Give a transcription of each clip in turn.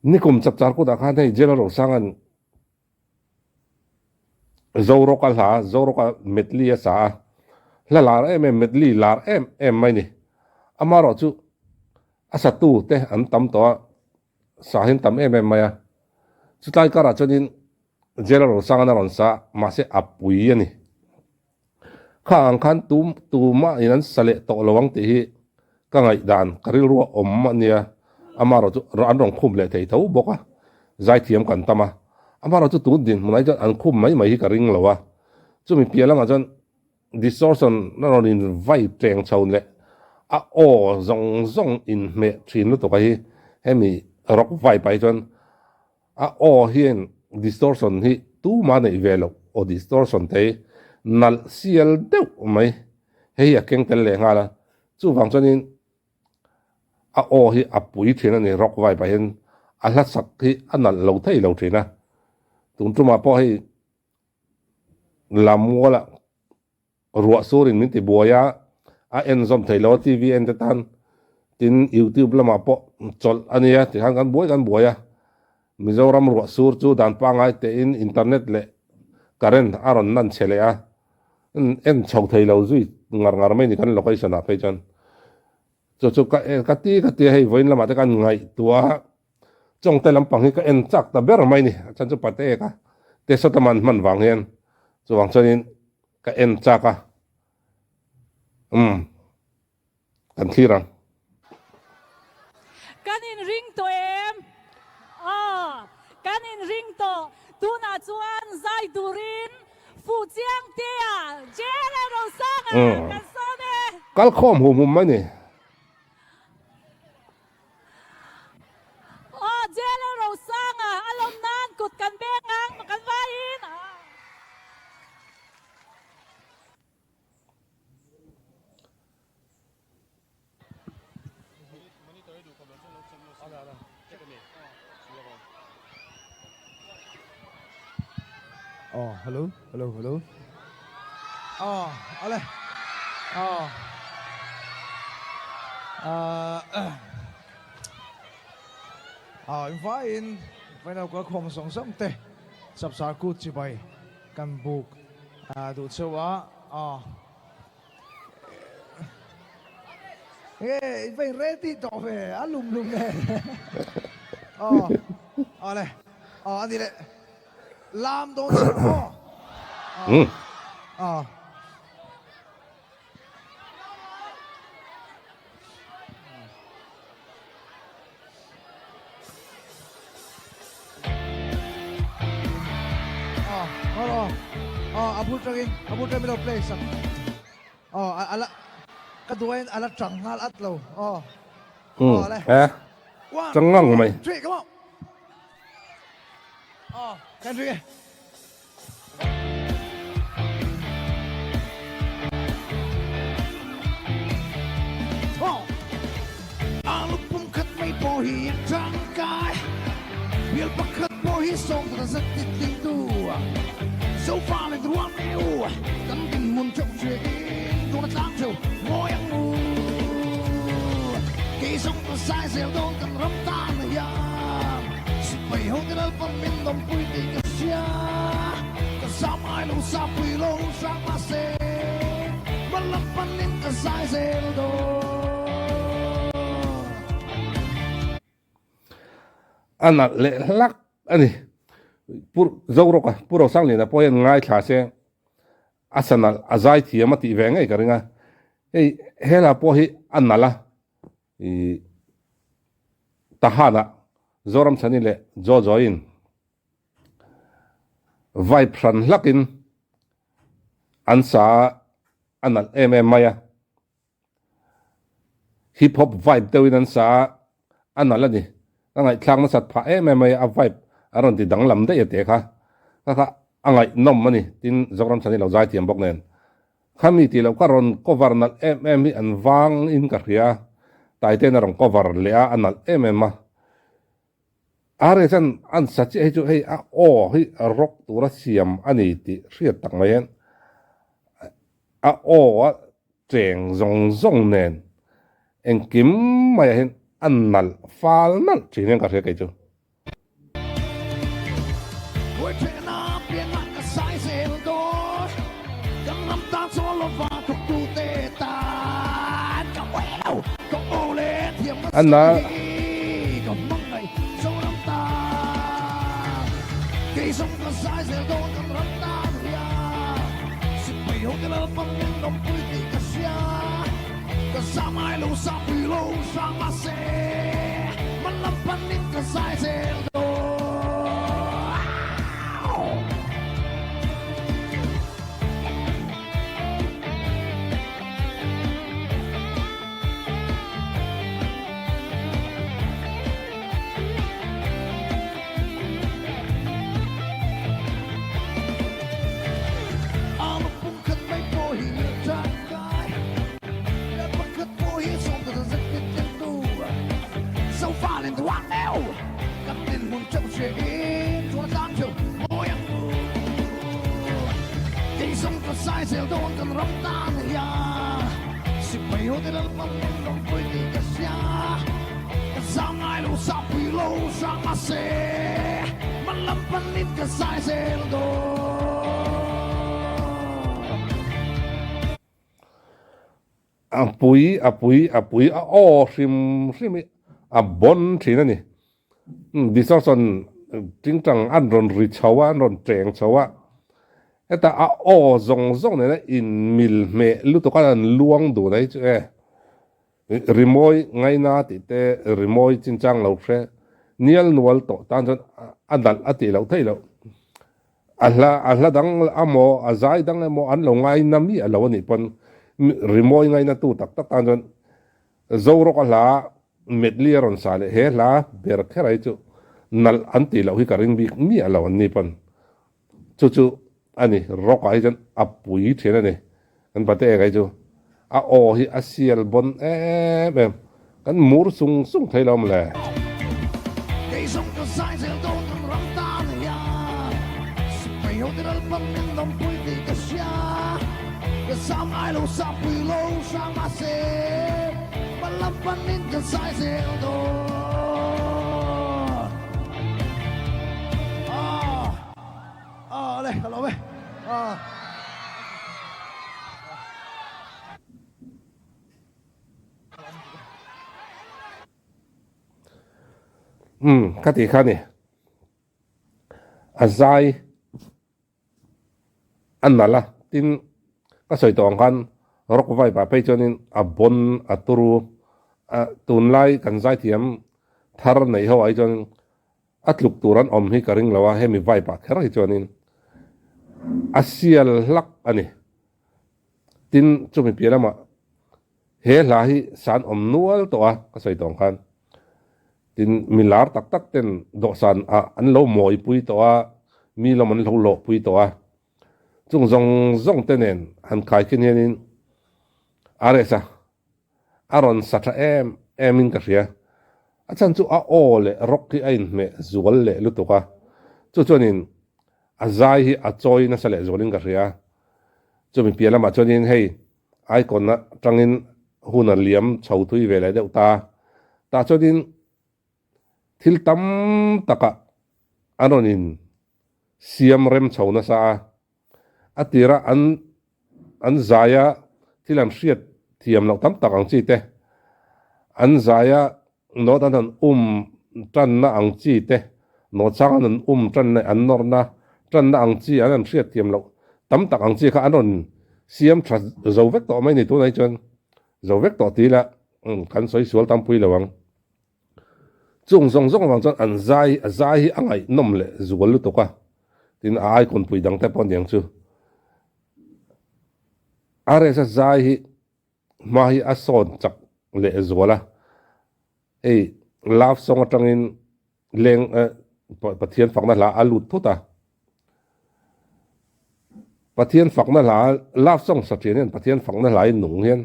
Nikum chapchar kutah khan hei General Rosanga'n Zoroka hla, Zoroka medley a sa a, hla lar em em, medley lar em em mai ni. Amaherawh chu a satu te an tam tawh a, sa hi an tam em em mai a. Chutlai karah chuanin General Rosanga'n a rawn sa a, mahse a pui a ni. Kha ang khan tu tumah in an sa leh tawh lo ang tih hi ka ngaihdan ka rilru a awm a nia, amaherawh chu an rawn khum leh thei tho bawk a, zaithiam kan tam a, amaherawh chu tun dinhmunah hi chuan an khum mai mai hi ka ring lo a, chumi piah lamah chuan distortion a rawn in vai teng chho leh a aw zawng zawng inhmeh thin lutuk a hi hemi rock vibe ah hi chuan A aw hian distortion hi tuma neih ve loh aw distortion te hi nalh sial deuh mai hei hi a keng tel leh nghal a, chuvang chuanin a aw hi a pui thin a ni rock vibe ah hian a hla sak hi a nalh lo thei lo thin a, tun tumah pawh hei Lammualah Ruah surin min ti buai a, a en zawm thei lo a TV en te tan tin YouTube lamah pawh chawlh a nia tikhan kan buai kan buai a. Mizoram ruah sur chu dan pangngai tein internet leh current a rawn nan chhe leh a, en chho thei lo zui ngar ngar mai ni kan location ah phei chuan. Chu chu ka ka ti ka ti a hei vawiin lamah te khan ngaihtuah a Chawngte lampang hi ka en chak ta ber mai ni, a chhan chu Patek a te sawtaman hman vang hian chuvang chuanin ka en chak a, umm kan thlir ang. Kan inring tawh em? Aw, kan inring tawh. Tunah chuan zai turin fuh chiang tea Jere Rosanga kan sawm e. Kal khawm hum hum mai ni. Aw Jailer Rosanga a lawm nan kut kan beng ang kan vaiin. Aw hello hello hello aw ale aw aw in vaiin vaino ka khawm zawng zawng te chapchar kut chibai kan buk duh cheu a aw nge in va in ready tawh ve a lum lum nen aw ale aw ani leh Lam dawn che aw. Umm. Aw. Aw, aw, aw. Aw, a bul tangin, a bul tangin min lo play sak. Aw, a la, ka duain a la tang nghal at lo. Aw. Umm, eh. Tang ngang mai. Three, come on. Sipai ho te Lalpan min dawmpui tih ka hria, ka zam ai lo sapui lo hrang mahse hma lam panin ka zai zel dawn. A nalh leh hlak a ni. Pu Zorawka, Pu Rosangliana pawh hian ngaithla se a sa nalh, a zai thiam a tih ve ngei ka ring a. Hei hela pawh hi a nalh a, I Tahan-ah Zoramchhani leh Jojo-in vibe hran hlakin an sa a nalh em em mai a. Hip hop vibe deuhin an sa a nalh a ni. Ka ngaihthlak nasat phah em em mai a, a vibe a rawn ti danglam daih a teh kha. Kha kha a ngaihnawm a ni, tin Zoramchhani lo zaithiam bawk nen. Khami tih loh ka rawn cover nalh em em hi an vang in ka hria a, Taiten a rawn cover leh a, a nalh em em a. Are chuan an sa chiah hi chu hei a aw hi rock tura siam a ni tih hriat tak mai hian a aw a cheng zawng zawng nen engkim maiah hian a nalh fal nalh thin hian ka hria kei chu. Anna. A pui a pui a pui a aw hrim hrim hi a bawn thin a ni. Distortion tingtang an rawn ri chho a, an rawn teng chho a, hetah a aw zawng zawng nena inmil hmeh lutuk a an luang dun a hi chu e. Rimawi ngaina tih te rimawi chinchang lo hre nial nual tawh tan chuan a dalh a tih loh theih loh. A hla a hla dang emaw a zai dang emaw an lo ngaina miah lo a nih pawn rimawi ngaina tu tak tak tan chuan Zorawk a hla medley a rawn sa leh he hla ber kher ai chu nalh an tih loh hi ka ring bik miah lo an ni pawn chu chu a ni rock ah hi chuan a pui thin a ni kan pate eng ai chu a aw hi a sial bawn em em kan mur sung sung thei lo maw le. Umm ka tih kha ni a zai a nalh a tin ka sawi tawh ang khan rock vibe ah phei chuanin a bawn a turu a tunlai kan zaithiam thar neih ho ah hi chuan a tluk tur an awm hi ka ring lo a hemi vibe ah kher hi chuanin a sial hlak a ni tin chumi piah lamah he hla hi san awm nual tawh a ka sawi tawh ang khan. Tin, mi lar tak tak ten dawhsan ah an lo mawipui tawh a, mi lawm an lo lawhpui tawh a. Chung zawng zawng te nen han khai khin hianin RS-a a rawn sa tha em em in ka hria. A chhan chu a aw leh rock hi a inhmeh zual leh lutuk a, chu chuanin a zai hi a chawi nasa leh zualin ka hria. Chumi piah lamah chuanin hei Icon atangin hun a liam chho thui ve leh deuh ta. Tah chuanin thil tam takah an rawn in siam rem chho nasa a. A tira an an zaia thil an hriat thiam loh tam tak ang chi te, an zaia Nawt an han um tanna ang chi te, nawt chang an han um tanna an nawrna tanna ang chi an han hriat thiam loh tam tak ang chi kha an rawn siam tha zo vek tawh mai ni tunah hi chuan zo vek tawh ti ila kan sawi sual tam pui lo ang. Chung zawng zawng avang chuan an zai a zai hi a ngaihnawm leh zual lutuk a, tin a icon pui dang te pawh aniang chu. RS-a zai hi Hma hi a sawn chak leh zual a, hei love song atangin leng Pathian fakna hla a lut thut a, Pathian fakna hla love song sa thin hian Pathian fakna hla in nung hian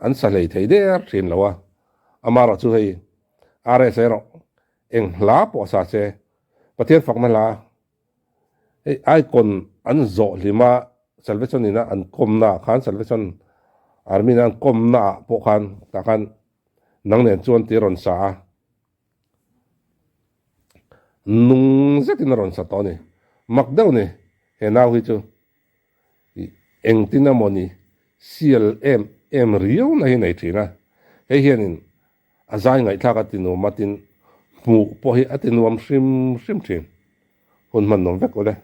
an sa hlei thei der thin lo a, amaherawh chu hei RS erawh eng hla pawh sa se Pathian fakna hla Hei icon an zawh hlim a Salvation ina an kawmna ah khan Salvation Army ina an kawmna ah pawh khan tah khan nang nen chuan tih a rawn sa a, nung zetin a rawn sa tawh a ni. Mak deuh ni he nau hi chu ih engtin emaw ni sial em em riau na hi nei thin a, hei hianin a zai ngaihthlak a ti nuam a tin hmuh pawh hi a ti nuam hrim hrim thin. Hun hman nuam vek ule.